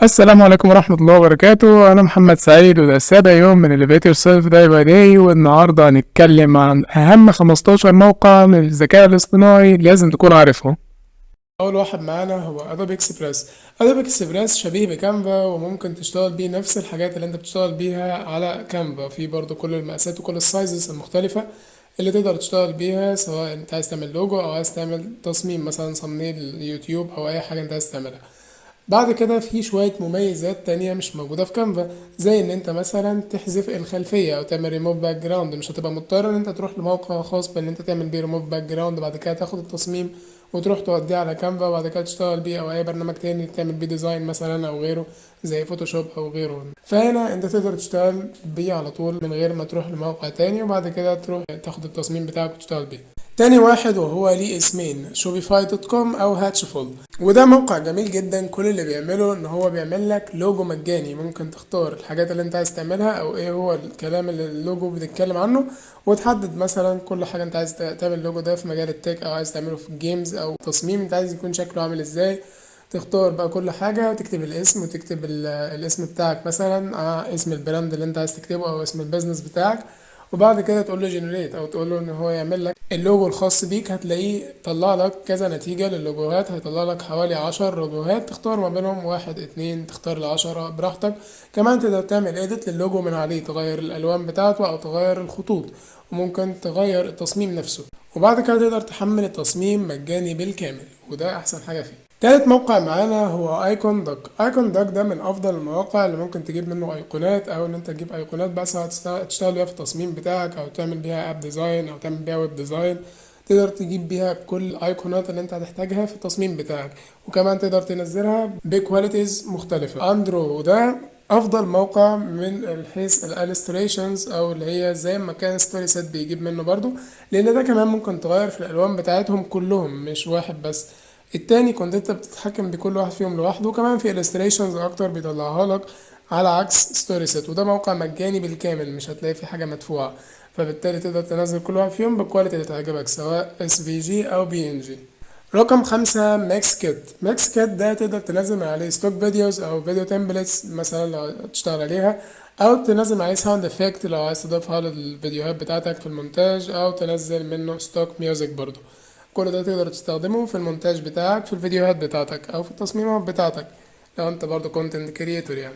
السلام عليكم ورحمة الله وبركاته. أنا محمد سعيد، وده سابع يوم من Elevate Yourself Day by Day. والنهاردة هنتكلم عن أهم 15 موقع من الذكاء الاصطناعي لازم تكون عارفهم. أول واحد معانا هو Adobe Express. Adobe Express شبيه ب Canva، وممكن تشتغل بيه نفس الحاجات اللي انت بتشتغل بيها على Canva. في برضو كل المقاسات وكل ال sizes المختلفة اللي تقدر تشتغل بيها، سواء انت عايز تعمل لوجو او عايز تعمل تصميم مثلا thumbnail يوتيوب او اي حاجة انت عايز تعملها. بعد كده في شوية مميزات تانية مش موجودة في Canva، زي ان انت مثلا تحذف الخلفية او تعمل ريموف باك جراوند. مش هتبقى مضطر ان انت تروح لموقع خاص بان انت تعمل بيه ريموف باك جراوند، بعد كده تاخد التصميم وتروح توديه على Canva وبعد كده تشتغل بيه، او اي برنامج تاني تعمل بيه design مثلا او غيره زي Photoshop او غيره. فهنا انت تقدر تشتغل بيه على طول من غير ما تروح لموقع تاني وبعد كده تروح تاخد التصميم بتاعك وتشتغل بيه. تاني واحد وهو ليه اسمين، Shopify.com او Hatchful، وده موقع جميل جدا. كل اللي بيعمله ان هو بيعمل لك لوجو مجاني، ممكن تختار الحاجات اللي انت عايز تعملها او ايه هو الكلام اللي اللوجو بتتكلم عنه، وتحدد مثلا كل حاجة انت عايز تعمل اللوجو ده في مجال ال tech او عايز تعمله في ال games او تصميم انت عايز يكون شكله عامل ازاي. تختار بقى كل حاجة وتكتب الاسم وتكتب الاسم بتاعك مثلا، اسم ال brand اللي انت عايز تكتبه او اسم ال business بتاعك، وبعد كده تقول له generate او تقول له ان هو يعمل لك اللوجو الخاص بيك. هتلاقيه طلع لك كذا نتيجة للوجوهات، هيطلع لك حوالي 10 لوجوهات، تختار ما بينهم واحد، اتنين، تختار ال10 براحتك. كمان تقدر تعمل edit لل logo من عليه، تغير الالوان بتاعته او تغير الخطوط، وممكن تغير التصميم نفسه، وبعد كده تقدر تحمل التصميم مجاني بالكامل، وده احسن حاجة فيه. تالت موقع معانا هو Icon Duck. Icon Duck ده من افضل المواقع اللي ممكن تجيب منه ايقونات، او ان انت تجيب ايقونات بقى سواء تشتغل بيها في التصميم بتاعك او تعمل بيها app design او تعمل بيها web design. تقدر تجيب بيها كل الايقونات اللي انت هتحتاجها في التصميم بتاعك، وكمان تقدر تنزلها ب qualities مختلفة. اندرو، وده افضل موقع من حيث ال illustrations، او اللي هي زي ما كان Storyset بيجيب منه برضو، لان ده كمان ممكن تغير في الالوان بتاعتهم كلهم مش واحد بس. التاني كنت انت بتتحكم بكل واحد فيهم لوحده. وكمان في illustrations اكتر بيطلعها لك على عكس Storyset. وده موقع مجاني بالكامل، مش هتلاقي فيه حاجة مدفوعة، فبالتالي تقدر تنزل كل واحد فيهم بال quality اللي تعجبك، سواء SVG او PNG. رقم 5 Mixkit. Mixkit ده تقدر تنزل من عليه stock videos او video templates مثلا لو تشتغل عليها، او تنزل من عليه sound effect لو عايز تضيفها للفيديوهات بتاعتك في المونتاج، او تنزل منه stock music برضو. كل ده تقدر تستخدمه في المونتاج بتاعك في الفيديوهات بتاعتك او في التصميمات بتاعتك لو انت برضو content creator يعني.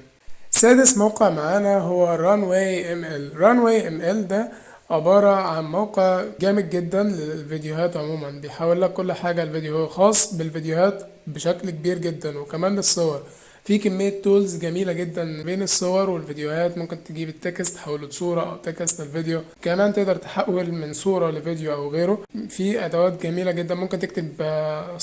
سادس موقع معانا هو Runway ML. Runway ML ده عبارة عن موقع جامد جدا للفيديوهات عموما، بيحول لك كل حاجة الفيديو، هو خاص بالفيديوهات بشكل كبير جدا، وكمان للصور. في كمية tools جميلة جدا بين الصور والفيديوهات، ممكن تجيب ال text تحوله لصورة أو text لفيديو، كمان تقدر تحول من صورة لفيديو أو غيره. في أدوات جميلة جدا، ممكن تكتب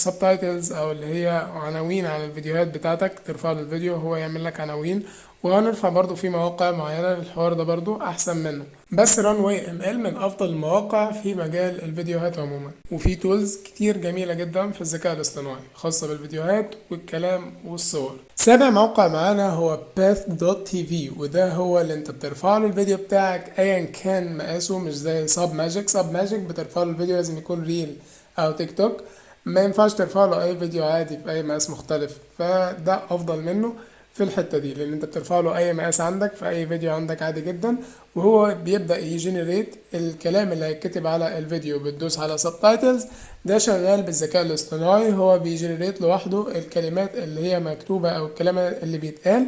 subtitles أو اللي هي عناوين على الفيديوهات بتاعتك، ترفع له الفيديو وهو يعمل لك عناوين. وهنرفع برضو في مواقع معينة للحوار ده برضو أحسن منه، بس Runway ML من أفضل المواقع في مجال الفيديوهات عموما، وفي tools كتير جميلة جدا في الذكاء الاصطناعي خاصة بالفيديوهات والكلام والصور. سابع موقع معانا هو path.tv، وده هو اللي انت بترفع له الفيديو بتاعك ايا كان مقاسه، مش زي Submagic. Submagic بترفع له الفيديو لازم يكون reel او تيك توك، ما ينفعش ترفع له اي فيديو عادي في اي مقاس مختلف. فده افضل منه في الحتة دي، لان انت بترفع له اي مقاس عندك في اي فيديو عندك عادي جدا، وهو بيبدأ ي generate الكلام اللي هيتكتب على الفيديو. بتدوس على subtitles، ده شغال بالذكاء الاصطناعي، هو بي generate لوحده الكلمات اللي هي مكتوبة او الكلام اللي بيتقال،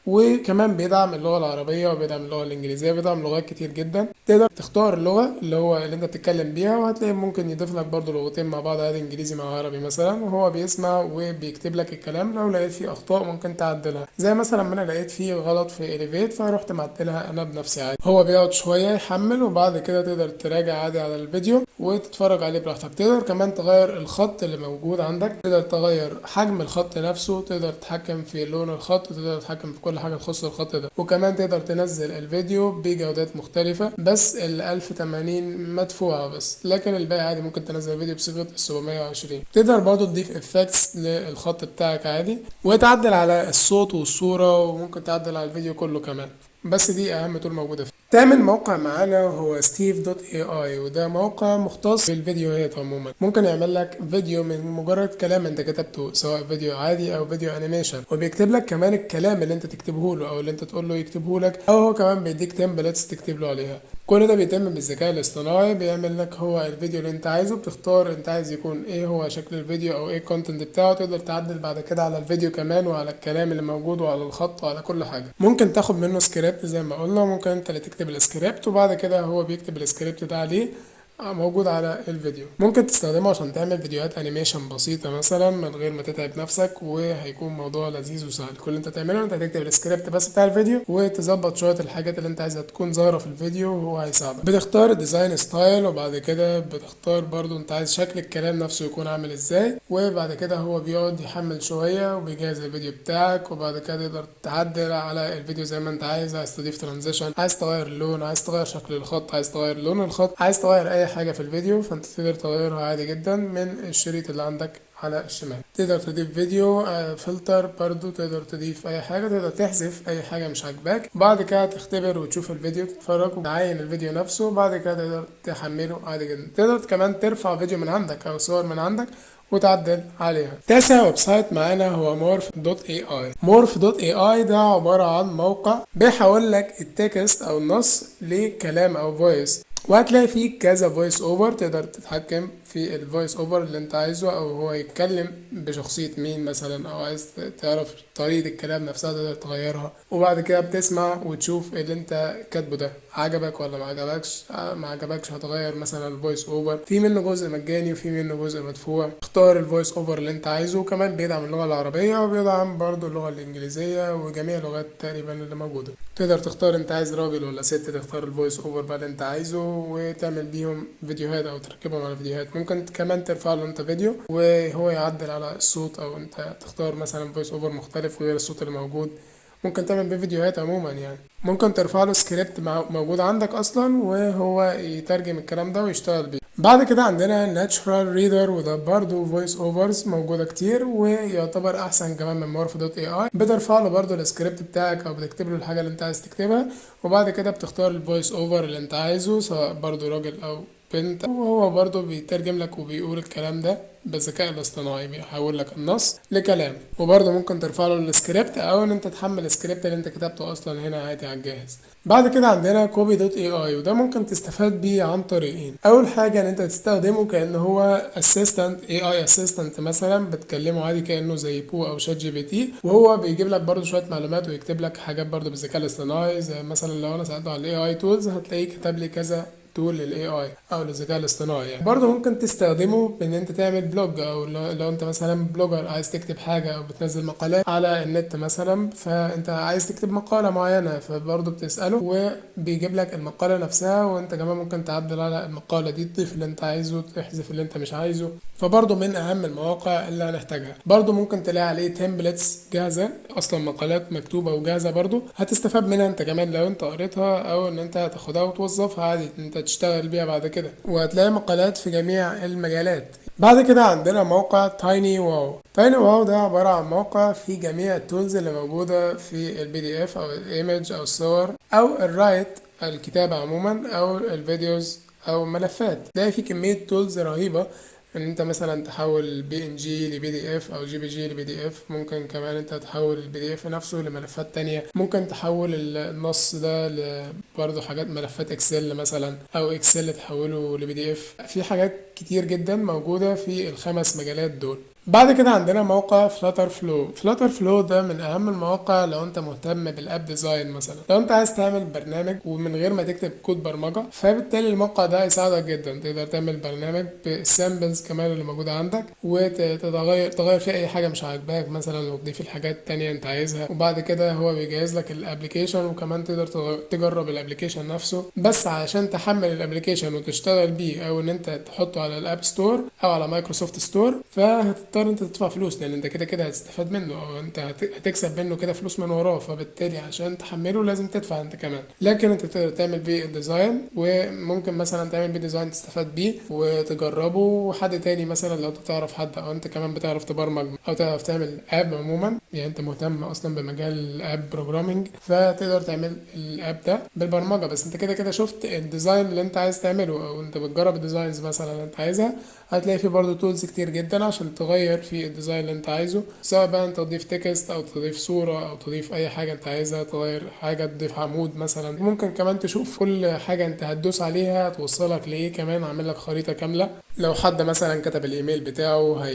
وكمان بيدعم اللغة العربية وبيدعم اللغة الإنجليزية، بيدعم لغات كتير جدا. تقدر تختار اللغة اللي هو اللي انت بتتكلم بيها، وهتلاقي ممكن يضيف لك برضو لغتين مع بعض عادي، انجليزي مع عربي مثلا، وهو بيسمع وبيكتب لك الكلام. لو لقيت فيه اخطاء ممكن تعدلها، زي مثلا ما انا لقيت فيه غلط في elevate فرحت معدلها انا بنفسي عادي. هو بيقعد شوية يحمل، وبعد كده تقدر تراجع عادي على الفيديو وتتفرج عليه براحتك. تقدر كمان تغير الخط اللي موجود عندك، تقدر تغير حجم الخط نفسه، تقدر تتحكم في لون الخط، تقدر تتحكم في كل حاجة تخص الخط ده. وكمان تقدر تنزل الفيديو بجودات مختلفة، بس ال 1080 مدفوعة بس، لكن الباقي عادي ممكن تنزل الفيديو بصيغة ال 720. تقدر برضو تضيف effects للخط بتاعك عادي، وتعدل على الصوت والصورة، وممكن تعدل على الفيديو كله كمان. بس دي اهم tool موجودة فيه. تامن موقع معانا هو Steve.ai، وده موقع مختص بالفيديوهات عموما. ممكن يعمل لك فيديو من مجرد كلام انت كتبته، سواء فيديو عادي او فيديو animation، وبيكتب لك كمان الكلام اللي انت تكتبه له او اللي انت تقول له يكتبه لك، او هو كمان بيديك templates تكتب له عليها. كل ده بيتم بالذكاء الاصطناعي. بيعمل لك هو الفيديو اللي انت عايزه، بتختار انت عايز يكون ايه هو شكل الفيديو او ايه ال content بتاعه، تقدر تعدل بعد كده على الفيديو كمان وعلى الكلام اللي موجود وعلى الخط وعلى كل حاجة. ممكن تاخد منه سكريبت زي ما قلنا، ممكن انت اللي تكتب السكريبت وبعد كده هو بيكتب السكريبت ده عليه موجود على الفيديو. ممكن تستخدمه عشان تعمل فيديوهات animation بسيطة مثلا من غير ما تتعب نفسك، وهيكون موضوع لذيذ وسهل. كل اللي انت تعمله انت هتكتب السكريبت بس بتاع الفيديو وتظبط شوية الحاجات اللي انت عايزها تكون ظاهرة في الفيديو وهو هيساعدك. بتختار design style، وبعد كده بتختار برضو انت عايز شكل الكلام نفسه يكون عامل ازاي، وبعد كده هو بيقعد يحمل شوية وبيجهز الفيديو بتاعك، وبعد كده تقدر تعدل على الفيديو زي ما انت عايز. عايز تضيف transition، عايز تغير اللون، عايز تغير شكل الخط، عايز تغير لون الخط، عايز تغير اي حاجة في الفيديو، فانت تقدر تغيرها عادي جدا من الشريط اللي عندك على الشمال. تقدر تضيف فيديو، فلتر برضو، تقدر تضيف اي حاجة، تقدر تحذف اي حاجة مش عاجباك. بعد كده تختبر وتشوف الفيديو، تتفرج وتعاين الفيديو نفسه، بعد كده تقدر تحمله عادي جدا. تقدر كمان ترفع فيديو من عندك او صور من عندك وتعدل عليها. تاسع website معانا هو Murf.ai. Murf.ai ده عبارة عن موقع بيحول لك ال text او النص لكلام او voice، وهتلاقي فيه كذا voice over، تقدر تتحكم في ال voice over اللي انت عايزه، او هو يتكلم بشخصية مين مثلا، او عايز تعرف طريقة الكلام نفسها تقدر تغيرها. وبعد كده بتسمع وتشوف اللي انت كاتبه ده عجبك ولا ما عجبكش. ما عجبكش هتغير مثلا ال voice over. في منه جزء مجاني وفي منه جزء مدفوع. اختار ال voice over اللي انت عايزه. وكمان بيدعم اللغة العربية وبيدعم برضو اللغة الانجليزية وجميع اللغات تقريبا اللي موجودة. تقدر تختار انت عايز راجل ولا ست، تختار ال voice over بقى اللي انت عايزه وتعمل بيهم فيديوهات او تركبهم على فيديوهات. ممكن كمان ترفع له انت فيديو وهو يعدل على الصوت، او انت تختار مثلا voice over مختلف غير الصوت اللي موجود. ممكن تعمل بيه فيديوهات عموما يعني. ممكن ترفع له سكريبت موجود عندك اصلا وهو يترجم الكلام ده ويشتغل بيه. بعد كده عندنا Natural Reader، وده برضو voice overs موجودة كتير ويعتبر احسن كمان من Murf.ai. بترفع له برضو السكريبت بتاعك او بتكتب له الحاجة اللي انت عايز تكتبها، وبعد كده بتختار ال voice over اللي انت عايزه سواء برضو راجل او بنت، وهو برضو بيترجم لك وبيقول الكلام ده بالذكاء الاصطناعي، بيحول لك النص لكلام. وبرضه ممكن ترفع له السكريبت او ان انت تحمل السكريبت اللي انت كتبته اصلا هنا عادي على الجهاز. بعد كده عندنا Copy.ai، وده ممكن تستفاد بيه عن طريقين. اول حاجه ان انت تستخدمه كأن هو assistant، AI assistant مثلا، بتكلمه عادي كانه زي Poe او ChatGPT، وهو بيجيب لك برضه شويه معلومات ويكتب لك حاجات برضه بالذكاء الاصطناعي. زي مثلا لو انا سالته على ال AI tools هتلاقيه كتب لي كذا tool لل AI او للذكاء الاصطناعي يعني. برضه ممكن تستخدمه بان انت تعمل blog، او لو انت مثلا blogger عايز تكتب حاجه او بتنزل مقالات على النت مثلا، فانت عايز تكتب مقاله معينه، فبرضه بتساله وبيجيب لك المقاله نفسها، وانت كمان ممكن تعدل على المقاله دي، تضيف اللي انت عايزه، تحذف اللي انت مش عايزه. فبرضه من اهم المواقع اللي هنحتاجها. برضه ممكن تلاقي عليه templates جاهزه، اصلا مقالات مكتوبه وجاهزه، برضه هتستفاد منها انت كمان لو انت قريتها، او ان انت هتاخدها وتوظفها عادي انت تشتغل بيها بعد كده، وهتلاقي مقالات في جميع المجالات. بعد كده عندنا موقع TinyWow. TinyWow ده عبارة عن موقع فيه جميع ال tools اللي موجودة في ال PDF او ال image او الصور او ال write الكتابة عموما او ال videos او ملفات. تلاقي فيه كمية tools رهيبة، ان انت مثلا تحول بي ان جي لبي دي اف او جي بي جي لبي دي اف. ممكن كمان انت تحول ال PDF نفسه لملفات تانية. ممكن تحول النص ده برضه حاجات ملفات Excel مثلا، او Excel تحوله ل PDF. في حاجات كتير جدا موجودة في الخمس مجالات دول. بعد كده عندنا موقع FlutterFlow. FlutterFlow ده من اهم المواقع لو انت مهتم بال app design مثلا، لو انت عايز تعمل برنامج ومن غير ما تكتب كود برمجه، فبالتالي الموقع ده هيساعدك جدا. تقدر تعمل برنامج بال samples كمان اللي موجوده عندك، وتغير فيه اي حاجه مش عاجباك مثلا، وتضيف الحاجات التانية انت عايزها، وبعد كده هو بيجهز لك ال application، وكمان تقدر تجرب ال application نفسه. بس عشان تحمل ال application وتشتغل بيه، او ان انت تحطه على ال App Store او على Microsoft Store، فهتضطر هتضطر انت تدفع فلوس، لان انت كده كده هتستفاد منه او انت هتكسب منه كده فلوس من وراه، فبالتالي عشان تحمله لازم تدفع انت كمان. لكن انت تقدر تعمل بيه ال design، وممكن مثلا تعمل بيه design تستفاد بيه وتجربه، وحد تاني مثلا لو انت تعرف حد او انت كمان بتعرف تبرمج او تعرف تعمل app عموما، يعني انت مهتم اصلا بمجال ال app programming، فتقدر تعمل ال app ده بالبرمجه. بس انت كده كده شفت ال design اللي انت عايز تعمله، او انت بتجرب ال designs مثلا اللي انت عايزها، هتلاقي فيه برضو tools كتير جدا عشان تغير في ال design اللي انت عايزه، سواء بقى انت تضيف text او تضيف صورة او تضيف اي حاجة انت عايزها، تغير حاجة، تضيف عمود مثلا. ممكن كمان تشوف كل حاجة انت هتدوس عليها توصلك لايه، كمان عامل لك خريطة كاملة. لو حد مثلا كتب الايميل بتاعه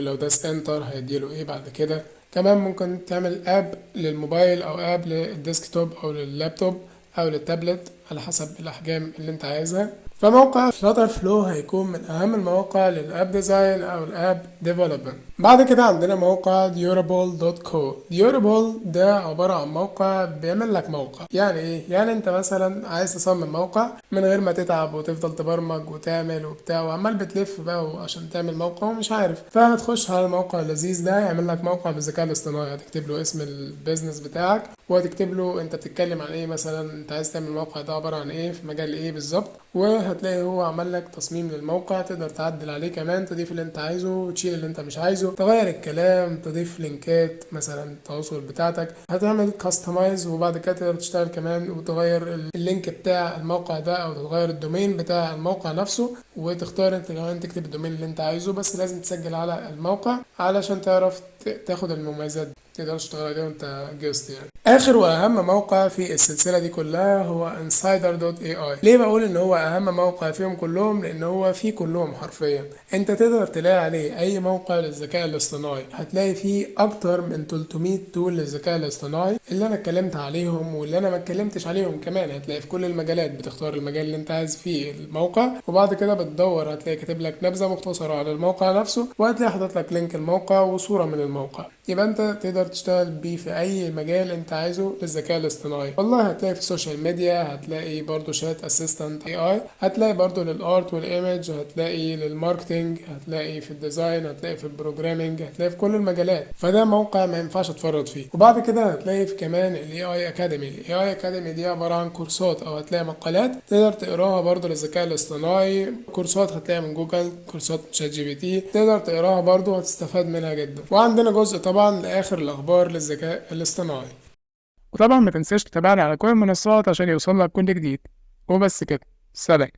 لو داس enter هيديله ايه بعد كده. كمان ممكن تعمل app للموبايل او app لل desktop او لللابتوب او للتابلت على حسب الاحجام اللي انت عايزها. فموقع FlutterFlow هيكون من اهم المواقع لل app design او ال app development. بعد كده عندنا موقع durable.co. durable ده عبارة عن موقع بيعمل لك موقع. يعني ايه؟ يعني انت مثلا عايز تصمم موقع من غير ما تتعب وتفضل تبرمج وتعمل وبتاع وعمال بتلف بقى عشان تعمل موقع ومش عارف، فهتخش على الموقع اللذيذ ده يعمل لك موقع بالذكاء الاصطناعي. هتكتب له اسم ال business بتاعك، وهتكتب له انت بتتكلم عن ايه، مثلا انت عايز تعمل الموقع ده عبارة عن ايه، في مجال ايه بالظبط، وهتلاقي هو عمل لك تصميم للموقع تقدر تعدل عليه كمان، تضيف اللي انت عايزه وتشيل اللي انت مش عايزه، تغير الكلام، تضيف لينكات مثلا التواصل بتاعتك، هتعمل customize، وبعد كده تقدر تشتغل كمان وتغير ال link بتاع الموقع ده او تغير ال domain بتاع الموقع نفسه، وتختار انت كمان تكتب ال domain اللي انت عايزه. بس لازم تسجل على الموقع علشان تعرف تاخد المميزات دي، تقدر تشتغل عليه وانت guest يعني. اخر واهم موقع في السلسله دي كلها هو insider.ai. ليه بقول ان هو اهم موقع فيهم كلهم؟ لان هو فيه كلهم حرفيا. انت تقدر تلاقي عليه اي موقع للذكاء الاصطناعي، هتلاقي فيه اكتر من 300 tool للذكاء الاصطناعي اللي انا اتكلمت عليهم واللي انا ما اتكلمتش عليهم كمان. هتلاقي في كل المجالات، بتختار المجال اللي انت عايز فيه الموقع، وبعد كده بتدور هتلاقي كاتب لك نبذه مختصره على الموقع نفسه، وهتلاقي حاطط لك link الموقع وصوره من الموقع. يبقى انت تقدر تشتغل بيه في اي مجال انت عايزه للذكاء الاصطناعي. والله هتلاقي في ال social media، هتلاقي برضو chat assistant AI، هتلاقي برضو لل art وال image، هتلاقي لل marketing، هتلاقي في ال design، هتلاقي في ال programming، هتلاقي في كل المجالات. فده موقع ما ينفعش تفرط فيه. وبعد كده هتلاقي في كمان ال AI Academy. ال AI Academy دي عباره عن كورسات، او هتلاقي مقالات تقدر تقراها برضو للذكاء الاصطناعي، كورسات هتلاقيها من جوجل، كورسات ChatGPT تقدر تقراها برضو هتستفاد منها جدا. وعندنا جزء طبعا لاخر الاخبار للذكاء الاصطناعي. وطبعا ما تنساش تتابعنا على كل المنصات عشان يوصلك كل جديد. وبس كده، سلام.